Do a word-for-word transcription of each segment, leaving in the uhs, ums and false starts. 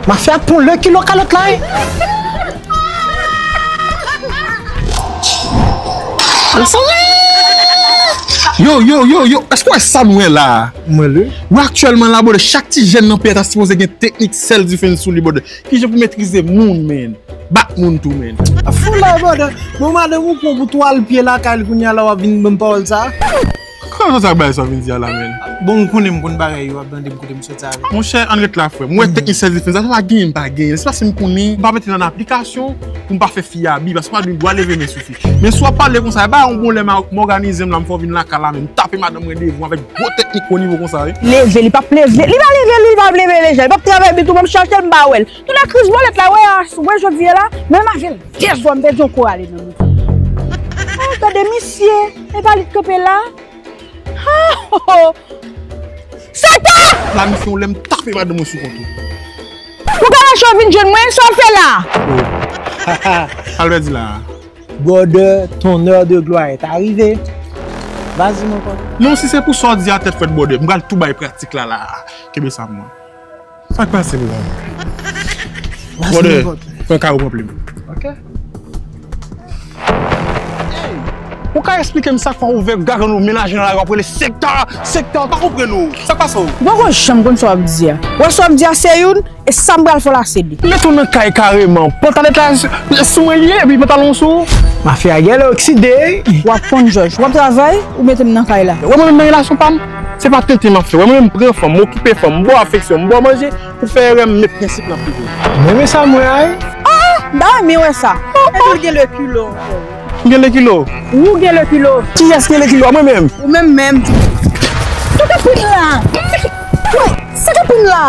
Mafya pran le kilo kalòt la, wi. Yo, yo, yo, yo, èske w wè sa nou wè la a? Mwen le. Wi, aktyèlman la, brother, chak ti jèn nan peyi a ta sipoze gen teknik self defense sou li, brother. Kijan pou metrize moun, man. Bat moun tou, man. Fou la, brother. Bon, madanm ou pran pou twal pye lakay li kounye a la, w ap vin ban m pawòl sa a? Kòman sa bay sa w vin di a la, man? Bon, ou konnen m konn bagay yo, w ap mande m kote m soti avè l. Monchè, ann ret la, frè m. Mwen, teknik self defense, sa pa genyen, m pa genyen. Se paske m konnen, m pa mete l an aplikasyon pou m pa fè fi a abi, paske m pa gen dwa leve men sou fi. Men si w ap pale konsa, e ba yon bon lè m a, m òganize m la, m fè w vin lakay la, men m tape madanm mwen devan avèk gwo teknik wo nivo konsa, wi. Leve, li p ap leve, li pa leve, li pa leve lejan, li p ap travay bitou, m ap chache l, m pa wè l. Tout la kriz bòlèt la, wè a, wè jodi a la, menm avè l, dezòm, pèdi yon kou ale nan men. Oh, gade misye, e pa li k kanpe la. Oh, oh, oh. Satan! La misye yon lè m tape madanm mwen sou kont ou. Ou ka mache w vin jwenn mwen, sa w fè la? Oh. Sa l vle di la a? Brother, ton heure de gloire est arrivée. Vas-y, mon pote. Non, si se pou sa w di a tèt frèt, brother, m pral tou bay pratik la, la. Kenbe sa, mwen. Sa k pase, bro? Vas-y, mon pote. Brother, pran kawo, pran plim. Ok. Ou ka eksplike m sa k fè w ouvè gagann ou, menaje nan lari, w ap rele sektè, sektè, w pa konprann ou. Sa k pase w? Ou poko janm konn sa w ap di a. Ou wè sa w ap di a se youn, e sa m pral fè w la se de. Mete w nan kay kareman. Pantalèt la sou mwen li ye, epi pantalon sou ou. Mafya gèlè okside. W ap konn jòj. W ap travay, ou mete m nan kay la. Ou wè mwen menm nan relasyon pa m, se pa tenten m ap fè. Ou wè mwen menm m pran fanm, m okipe fanm, m ba w afeksyon, m ba w manje. Pou fè erè, m met prensip nan figi w. Mwen renmen sa m wè a, wi. Ah! M ta renmen wè sa. Epi l gen le kilo ankò. M gen le kilo? Ou gen le kilo. Kiyès gen le kilo a? Mwen menm. Ou menm menm. Sa k ap pran la? Sa k ap pran la?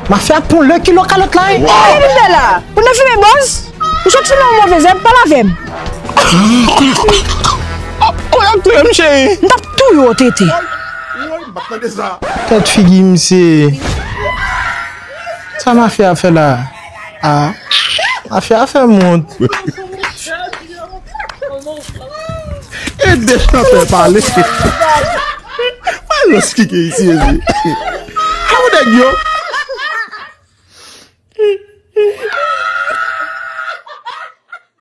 Mafya pran le kilo kalòt la, wi. Sa ki vin fè la? Ou nan fimen bòz? Ou sot fimen yon move zèb, pale avè m. Ou ap touye m, cheri. M t ap touye w, tete. Woy, m pa t tande sa. Tèt figi misye. Sa mafya a fè la? Ah, mafya a fè m wont. Ede chantè pale. Pale lòs ki gen isi, isi. Awo nèg yo.